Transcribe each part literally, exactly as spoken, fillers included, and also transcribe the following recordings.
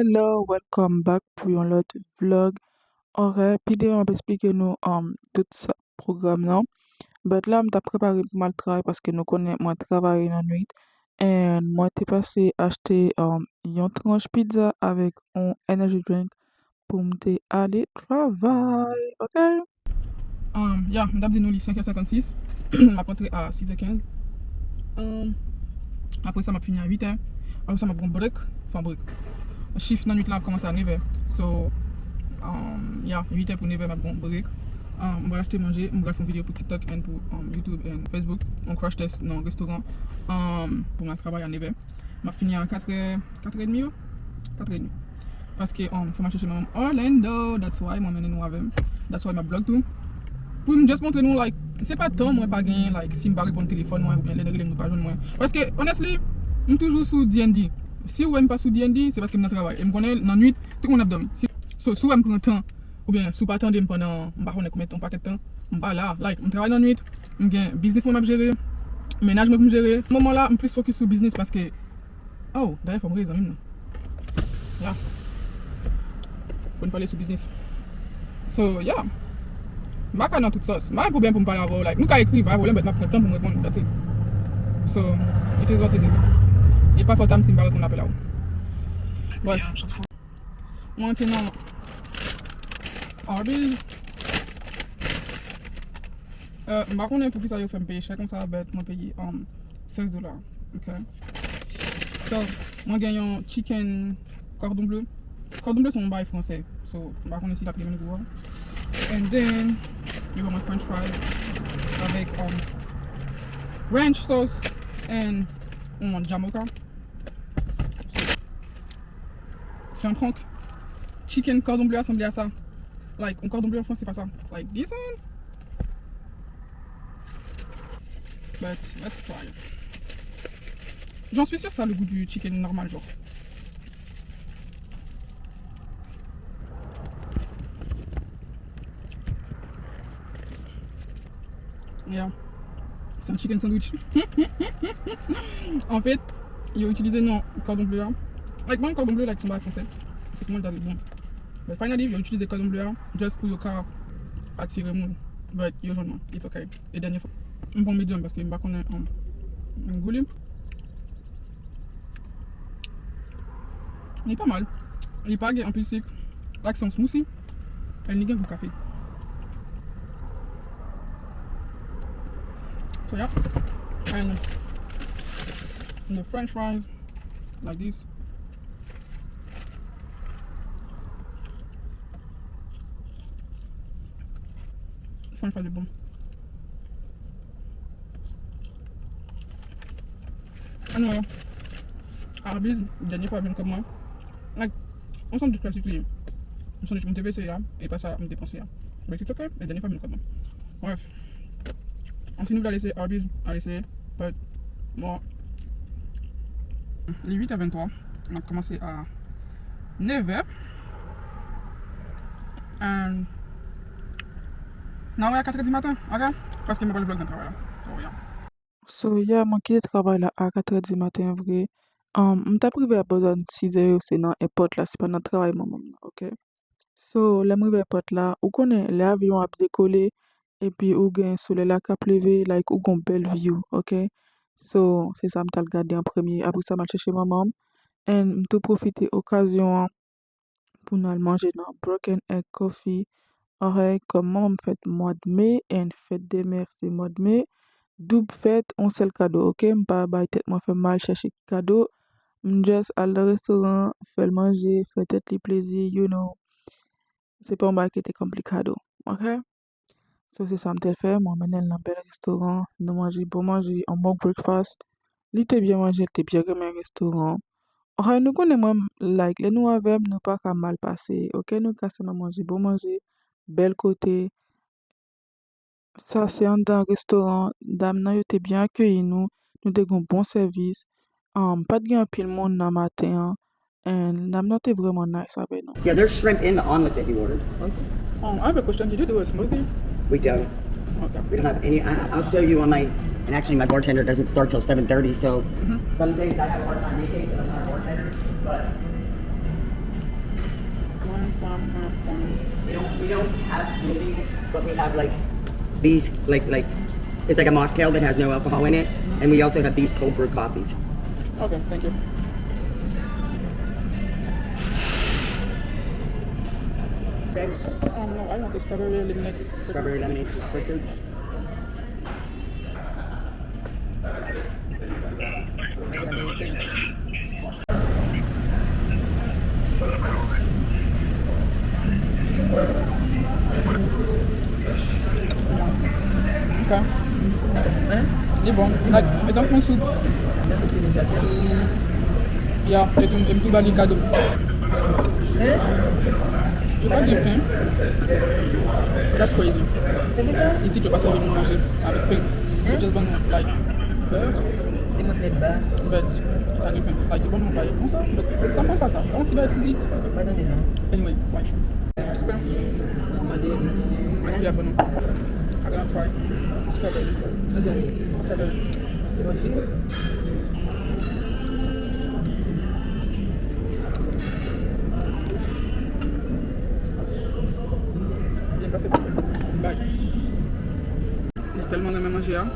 Hello, welcome back pou yon lòt vlog. Ok, pi devan m ap esplike nou um, tout sa pwogram nan. But la, m t ap prepare pou m al travay paske nou konnen mwen travay nan nwit. And mwen te pase achte um, yon tranch pizza avèk yon energy drink pou m te ale travay. Ok? Um, ya, m t ap di nou li senk è senkannsis. M ap antre a sis è kenz. Um, apre sa, m ap fini a uit è. Apre sa, m ap gon break. Enfin, break. Shift nan nwit la ap kòmanse a nèv è. So, um, ya, uit è pou nèv è, m ap gon break. Um, m pral achte manje, m pral fè yon videyo pou TikTok and pou um, YouTube and Facebook. On crash test nan restoran um, pou m al travay a nèv è. M ap fini a kat è, kat è edmi yo? Kat è edmi. Paske um, fò m al chèche manman m Orlando. That's why mwen mennen nou avè m. That's why m ap vlog tou. Pou m just montre nou, like, se pa tan mwen pa genyen, like, si m pa reponn telefòn mwen, oubyen lè nèg rele m nou pa jwenn mwen. Paske, honestly, m toujou sou D and D. Si w wè m pa sou D and D, se paske m nan travay. E m konnen nan nwit, tout moun ap dòmi. Si, so, si w wè m pran tan, oubyen si w pa tande m pandan, m pa konnen konbyen tan, yon pakèt tan, m pa la. Like, m travay nan nwit, m gen biznis mwen m ap jere, mennaj mwen pou m jere. Moman la, m plis fokis sou biznis paske, oh, dayè fò m rele zanmi m nan. La. Pou n pale sou biznis. So, yeah. M pa ka nan tout sòs. M pa gen pwoblèm pou m pale avè w. Like, nou ka ekri, m pa gen pwoblèm, but m ap pran tan pou m reponn, that's it. So, it is what it is. E pa fòt a m si m pa reponn apèl a ou. Bref. Mwen te nan Arby's. Euh, m pa konnen poukisa yo fè m peye chè konsa, but mwen peye um, sèz dola. Ok. So, mwen gen yon chicken cordon bleu. Cordon bleu se yon bagay fransè. So, m pa konnen si l ap gen menm gou a. And then, yo ban mwen french fries avèk um, ranch sauce and yon jamocha. Se yon prank. Chicken cordon bleu a sanble a sa. Like, un cordon bleu en français, c'est pas ça. Like, this one. But let's try it. J'en suis sûr, ça a le goût du chicken normal, genre. Yeah. C'est un chicken sandwich. En fait, yo itilize non cordon bleu a. Like, mwen, cordon bleu, like, se yon bagay fransè. Se pou mwen, l ta dwe bon. But finally, yo itilize cordon bleu a just pou yo ka atire moun. But yo jwenn mwen. It's ok. E dènye fwa, m pran medium paske m pa konnen um, gou li. Li pa mal. Li pa gen anpil sik. Like, se yon smoothie. And li gen gou kafe. So, yeah. And the french fries, like this. French fries bon. Anyway, Arby's, dènye fwa vin kòb mwen. Like, yon sandwich klasik li ye. Yon sandwich mwen te vle eseye a, e pa sa mwen te panse a. But it's ok, e dènye fwa vin kòb mwen. Bref. Ann si nou vle al eseye Arby's, al eseye. But, bon. Li uit è venntwa. N ap kòmanse a nèv è. And, n a wè a kat è di maten, ok? Paske mwen pral vlog nan travay la. So, yeah. So, yeah, mwen kite travay la a kat è di maten vre. Um, m t ap rive a Boston sis è yo, se nan èpòt la, se pa nan travay manman m nan, ok? So, lè m rive èpòt la, ou konnen, lè avyon ap dekole, epi ou gen solèy la k ap leve, like, ou gon bèl view, ok? So, se sa m t al gade an premye. Apre sa, m al chèche manman m. And m tou pwofite okazyon an pou n al manje nan Broken Egg Coffee. Alright, kòm manman m fèt mwa d me, and fèt dè mè se mwa d me, doub fèt, yon sèl kado, ok? M pa bay tèt mwen fè mal chèche ki kado. M just al nan restoran, fè l manje, fè tèt li plezi, you know. Se pa yon bagay ki te konplike, ok? So, se sa m te fè, mwen mennen l nan bèl restoran, nou manje bon manje, yon bon breakfast. Li te byen manje, li te byen renmen restoran. Anfen, nou konnen mwen, like, lè nou avè m, nou pa ka mal pase, ok? Nou ka sèlman manje bon manje, bèl kote. Sa se anndan restoran, dam nan yo te byen akeyi nou, nou te gen yon bon sèvis. Um, pa t gen anpil moun nan maten an, and dam nan te vrèman nice avè nou. Yeah, there's shrimp in the omelet that you ordered. Okay. Um, I have a question. Did you do a smoothie? We don't. Okay. We don't have any. I, I'll show you on my. And actually, my bartender doesn't start till seven thirty, so some days I have a hard time making it because I'm not a bartender. But We don't, we don't have smoothies, but we have, like, these, like, like, it's like a mocktail that has no alcohol in it, and we also have these cold brew coffees. Okay, thank you. Okay. Um, no, I want the strawberry lemonade. Strawberry lemonade for two. Ok. Li bon. Like, e tankou yon soup. Ya, e tou, e m tou ba li kado. Yo pa gen pen. That's crazy. Isit, yo pa sèvi moun manje avèk pen. Yo just ban nou, like, but, pa gen pen. Like, yo ban nou bagay konsa, but sa m pa sa. Sa yon ti bagay ti lit. Anyway, bye. Respè. Respè pou nou. I gonna try strawberry. Strawberry. Byen pase pou mwen. Bye. Li tèlman renmen manje a.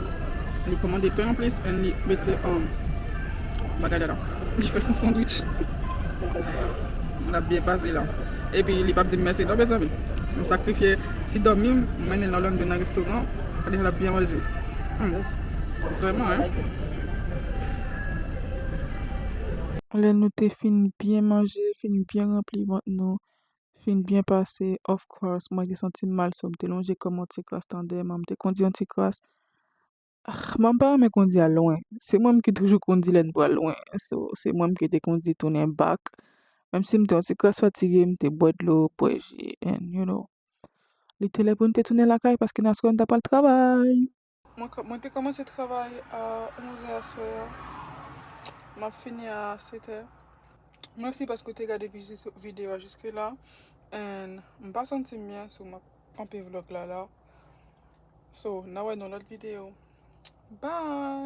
Li kòmande pen anplis, and li mete, um, bagay ladan. Li fè l fè yon sandwich. L ap byen pase la. Epi li p ap di m mèsi non, mezanmi. M sakrifye ti dòmi m, m mennen l nan London nan restoran. Kounye a l ap byen manje. Hmm. Vrèman, hein? Lè nou te fin byen manje, fin byen ranpli vant nou, fin byen pase, of course, mwen te santi m mal, so m te lonje kò m yon ti kras anndan men m, m te kondi yon ti kras. Ah, m pa renmen kondi al lwen. Se mwen menm ki toujou kondi lè n pral lwen. So, se mwen menm ki te kondi tounen back. Menm si m te yon ti kras fatige, m te bwè dlo, bwè ji, and, you know, li te lè pou n te tounen lakay paske n aswè n ta pral travay. Mwen, mwen te kòmanse travay a onz è aswè a. M ap fini a sèt è. Mèsi paske w te gade vide-, videyo a jiske la. And m pa santi m byen, so m ap kanpe vlog la la. So, n a wè nan lòt videyo. Bye!